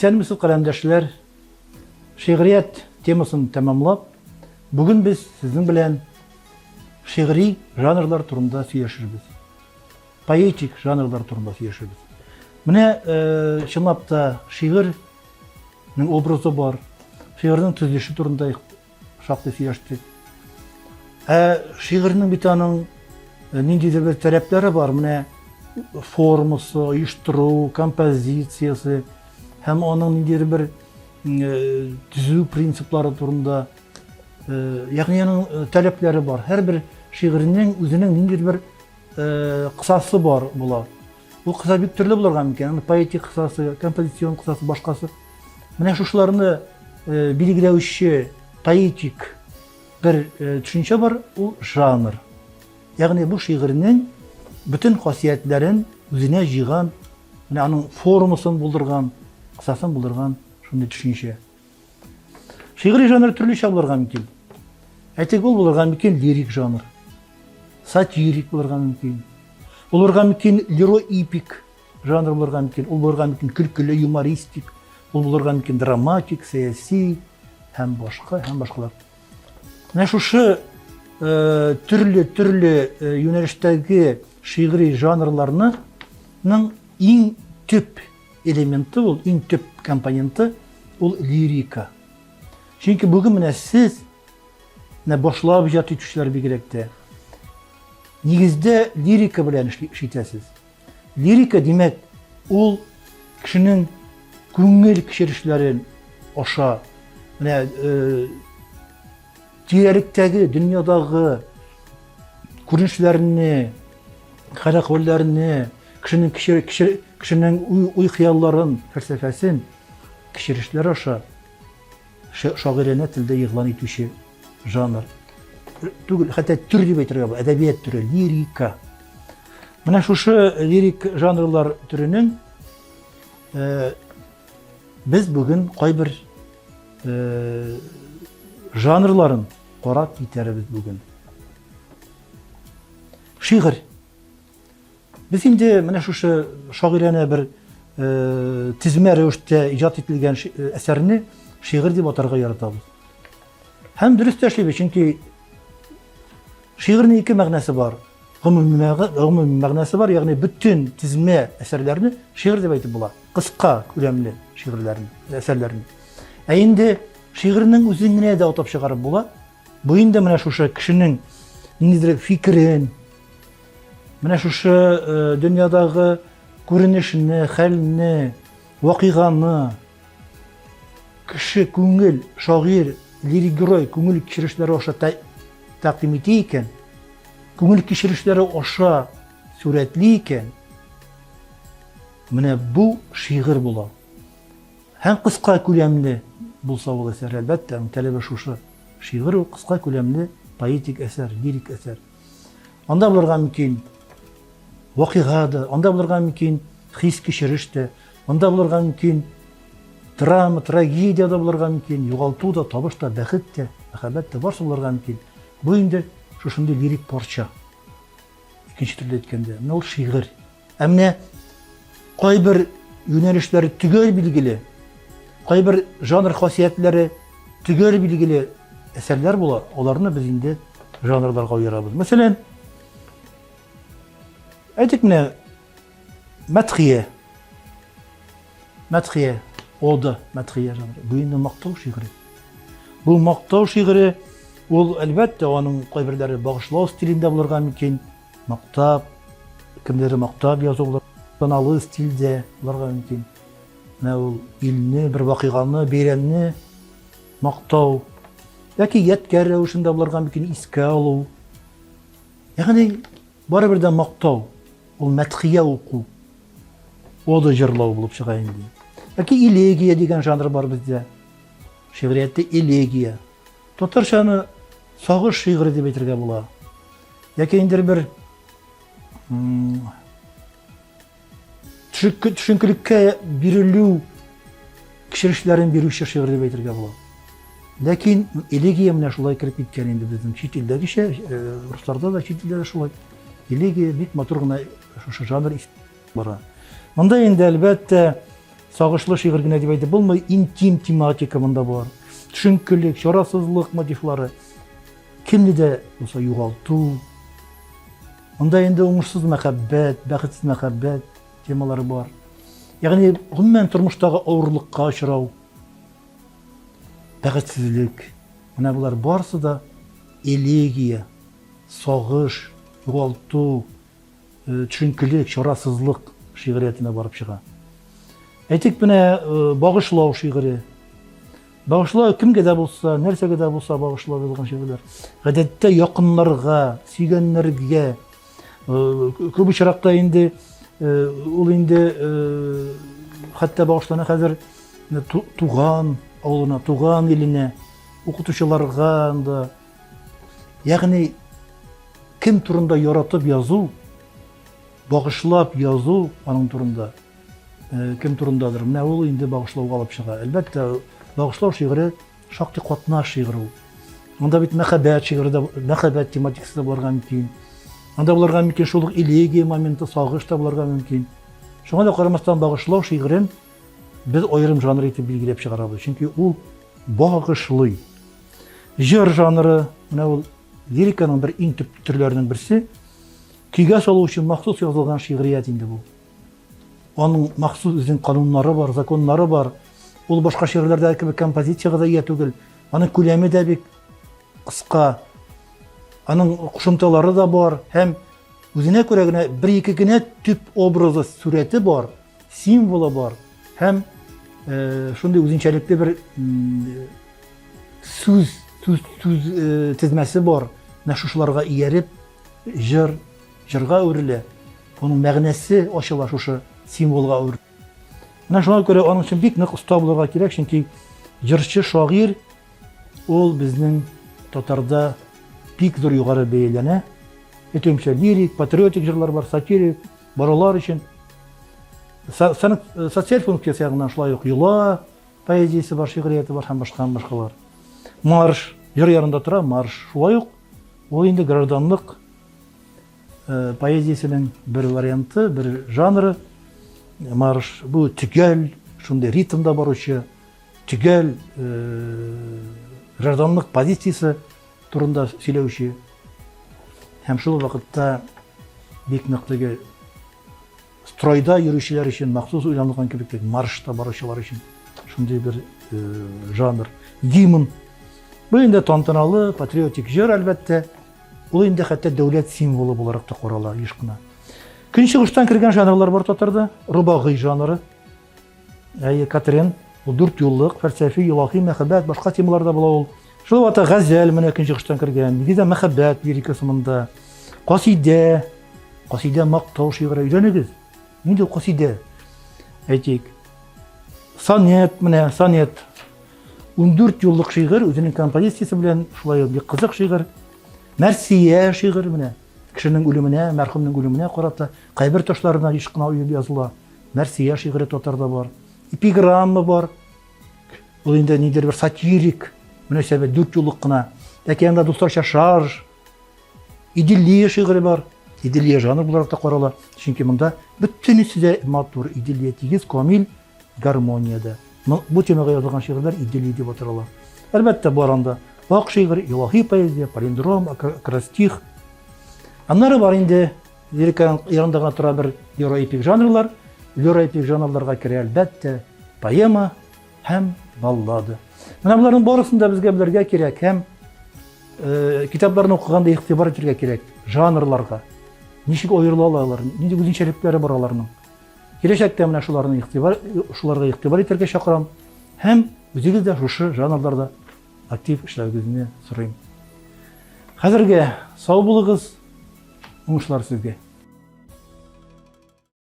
Исәнмесез, каләмдәшләр! Шигърият темасын тәмамлап, бүген без сезнең белән шигъри жанрлар турында сөйләшербез. Поэтик жанрлар турында сөйләшербез. Менә э, чынлап та шигырьнең образы бар. Шигырьнең төзелеше турында шактый сөйләштек. Ә шигырьнең бит аның э, ниндидер бер таләпләре бар. Менә формасы, оештыру, композициясе һәм аның ниндидер бер э, төзү принциплары турында, э, ягъни аның таләпләре бар. Һәрбер шигырьнең үзенең ниндидер бер кысасы бар була. Ул кыса бик төрле булырга мөмкин. Аның поэтик кысасы, композицион кысасы, башкасы. Менә шушыларны э, билгеләүче поэтик бер э, төшенчә бар, ул жанр. Ягъни бу шигырьнең бөтен хасиятләрен үзенә җыйган, менә аның формасын булдырган, кысасын булдырган шундый төшенчә. Шигъри жанр төрлечә булырга мөмкин. Әйтик, ул булырга мөмкин лирик жанр, сатирик булырга мөмкин. Булырга мөмкин лиро-эпик жанр булырга мөмкин, ул булырга мөмкин көлкеле, юмористик, ул булырга мөмкин драматик, сәяси һәм башка, һәм башкалар. Менә шушы э, төрле төрле э, юнәлештәге шигъри жанрларның иң төп элементы ул, иң төп компоненты ул лирика. Чөнки бүген менә сез менә башлап иҗат итүчеләр бигрәк тә нигездә лирика белән эш итәсез. Лирика, димәк, ул кешенең күңел кичерешләрен аша, менә э, тирәлектәге, дөньядагы күренешләрне, хәл-әхвәлләрне, кешенең кеше, кешенең уй-хыялларын, фәлсәфәсен кичерешләр аша шагыйранә телдә игълан итүче жанр түгел, хәтта төр дип әйтергә була, әдәбият төре, лирика. Менә шушы лирик жанрлар төренең э, без бүген кайбер э, жанрларын карап китәрбез бүген. Шигырь. Без инде менә шушы шагыйранә бер э, тезмә рәвештә иҗат ителгән э, әсәрне шигырь дип атарга яратабыз. Һәм дөрес тә эшлибез, чөнки шигырьнең ике мәгънәсе бар. Гомуми мәгънәсе бар, ягъни бөтен тезмә әсәрләрне шигырь дип әйтеп була. Кыска күләмле шигырьләрне, әсәрләрне. Ә инде шигырьнең үзен генә дә атап чыгарып була. Бу инде менә шушы кешенең ниндидер фикерен, менә шушы э, дөньядагы күренешне, хәлне, вакыйганы кеше күңел, шагыйрь, лирик герой күңел кичерешләре аша тәкъдим итә икән, күңел кичерешләре аша сурәтли икән, менә бу шигырь була. Һәм кыска күләмле булса ул әсәр, әлбәттә, аның таләбе шушы. Шигырь ул кыска күләмле поэтик әсәр, лирик әсәр. Анда булырга мөмкин вакыйга да, анда булырга мөмкин хис кичереш тә, анда булырга мөмкин драма, трагедия дә булырга мөмкин, югалту да, табыш та, бәхет тә, мәхәббәт тә барсы булырга мөмкин. Бу инде шушындый лирик парча. Икенче төрле әйткәндә, менә ул шигырь. Ә менә кайбер юнәлешләре төгәл билгеле, кайбер жанр хасиятләре төгәл билгеле әсәрләр була, аларны без инде жанрларга аерабыз. Мәсәлән, әйтик менә мәдхия. Мәдхия, ода, мәдхия жанры. Бу инде мактау шигыре. Бу мактау шигыре, ул әлбәттә аның кайберләре багышлау стилендә булырга мөмкин. Мактап, кемнәрдер мактап язу булыр, тантаналы стильдә булырга мөмкин. Менә ул илне, бер вакыйганы, бәйрәмне мактау яки ядкәр рәвешендә булырга мөмкин, искә алу. Ягъни барыбер дә мактау, ул мәдхия уку, ода җырлау булып чыга инде. Яки элегия дигән жанр бар бездә. Шигърияттә элегия. Татарчаны сагыш шигыре дип әйтергә була. Яки инде бер төшенкелеккә бирелү кичерешләрен бирүче шигырь дип әйтергә була. Ләкин элегия менә шулай кереп киткән инде безнең чит илдәгечә, э, русларда да, чит илдә дә шулай. Элегия бик матур гына шушы жанр бара. Монда инде әлбәттә. Сагышлы шигырь генә дип әйтеп булмый, интим тематика монда бар. Төшенкелек, чарасызлык мотивлары. Кемне дә булса югалту. Монда инде уңышсыз мәхәббәт, бәхетсез мәхәббәт темалары бар. Ягъни, гомумән тормыштагы авырлыкка очрау, бәхетсезлек. Менә болар барысы да элегия, сагыш, югалту, Төшенкелек, чарасызлык шигъриятенә барып чыга. Әйтик, менә багышлау шигыре. Багышлау кемгә дә булса, нәрсәгә дә булса багышлап язылган шигырьләр. Гадәттә якыннарга, сөйгәннәргә. Күп очракта инде ул инде хәтта багышлана хәзер туган авылына, туган иленә, укытучыларга анда. Ягъни кем турында яратып язу, багышлап язу аның турында, э, кем турындадыр. Менә ул инде багышлауга алып чыга. Әлбәттә, багышлау шигыре шактый катнаш шигырь ул. Анда бит мәхәббәт шигыре дә, мәхәббәт тематикасы да булырга мөмкин. Анда булырга мөмкин шул ук элегия моменты, сагыш та булырга мөмкин. Шуңа да карамастан багышлау шигырен без аерым жанр итеп билгеләп чыгарабыз. Чөнки ул багышлый. Җыр жанры, менә ул лириканың бер иң төп төрләренең берсе. Көйгә салу өчен махсус язылган шигърият инде бу. Аның махсус үзенең кануннары бар, законнары бар. Ул башка шигырьләрдәге кебек композициягә дә ия түгел. Аның күләме дә бик кыска. Аның кушымталары да бар һәм үзенә күрә генә бер-ике генә төп образы, сурәте бар. символы бар һәм э, шундый үзенчәлекле бер сүз сүз сүз э, тезмәсе бар. Менә шушыларга ияреп җыр җырга әверелә. Аның мәгънәсе ачыла шушы символга әверелә. Менә шуңа күрә аның өчен бик нык оста булырга кирәк, чөнки җырчы шагыйрь ул безнең татарда бик зур югары бәяләнә. Әйтүемчә, лирик, патриотик җырлар бар, сатирик, Балалар өчен социаль функциясе ягыннан шулай ук йола поэзиясе бар, шигърияте бар һәм башка һәм башкалар. Марш җыр ярында тора, марш шулай ук ул инде гражданлык э, поэзиясенең бер варианты, бер жанры. Марш бу төгәл, шундый ритмда баручы, төгәл э, гражданлык позициясе турында сөйләүче һәм шул вакытта бик нык теге стройда йөрүчеләр өчен махсус уйланылган кебек теге маршта баручылар өчен шундый бер э, жанр. Гимн. Бу инде тантаналы патриотик җыр, әлбәттә. Ул инде хәтта дәүләт символы буларак та карала еш кына. Көнчыгыштан кергән жанрлар бар татарда. Рубагый жанры. Әйе, Катрин, ул дүрт юллык, фәлсәфи, илаһи, мәхәббәт, башка темаларда була ул. Шул вакытта газәл менә көнчыгыштан кергән, нигездә мәхәббәт лирикасы монда. Касидә, касидә мактау шигыре өйрәнегез. Нинди ул касидә? Әйтик, сонет, менә сонет. 14 юллык шигырь үзенең композициясе белән шулай ук бик кызык шигырь. Мәрсия шигырь менә кешенең үлеменә, мәрхүмнең үлеменә карата кайбер ташларына еш кына уеп языла. Мәрсия шигыре татарда бар. Эпиграмма бар. Ул инде ниндидер бер сатирик мөнәсәбәт, дүрт юллык кына. Яки анда дусларча шарж, идиллия шигыре бар. Идиллия жанр буларак та карала. Чөнки монда бөтенесе дә матур, идиллия тигез, камил гармониядә. Бу темага язылган шигырьләр идиллия дип атала. Әлбәттә, бар анда ак шигырь, илаһи поэзия, палиндром, акростих. Аннары бар инде Лириканың янында гына тора бер лироэпик жанрлар. Лироэпик жанрларга керә, әлбәттә, поэма һәм баллада. Менә боларның барысын да безгә белергә кирәк һәм э, китапларны укыганда игътибар итәргә кирәк жанрларга. Ничек аерыла алалар, нинди үзенчәлекләре бар аларның. Киләчәктә менә шуларны игътибар, шуларга игътибар итәргә чакырам һәм үзегез дә шушы жанрларда актив эшләвегезне сорыйм. Хәзергә сау булыгыз. Уңышлар сезгә!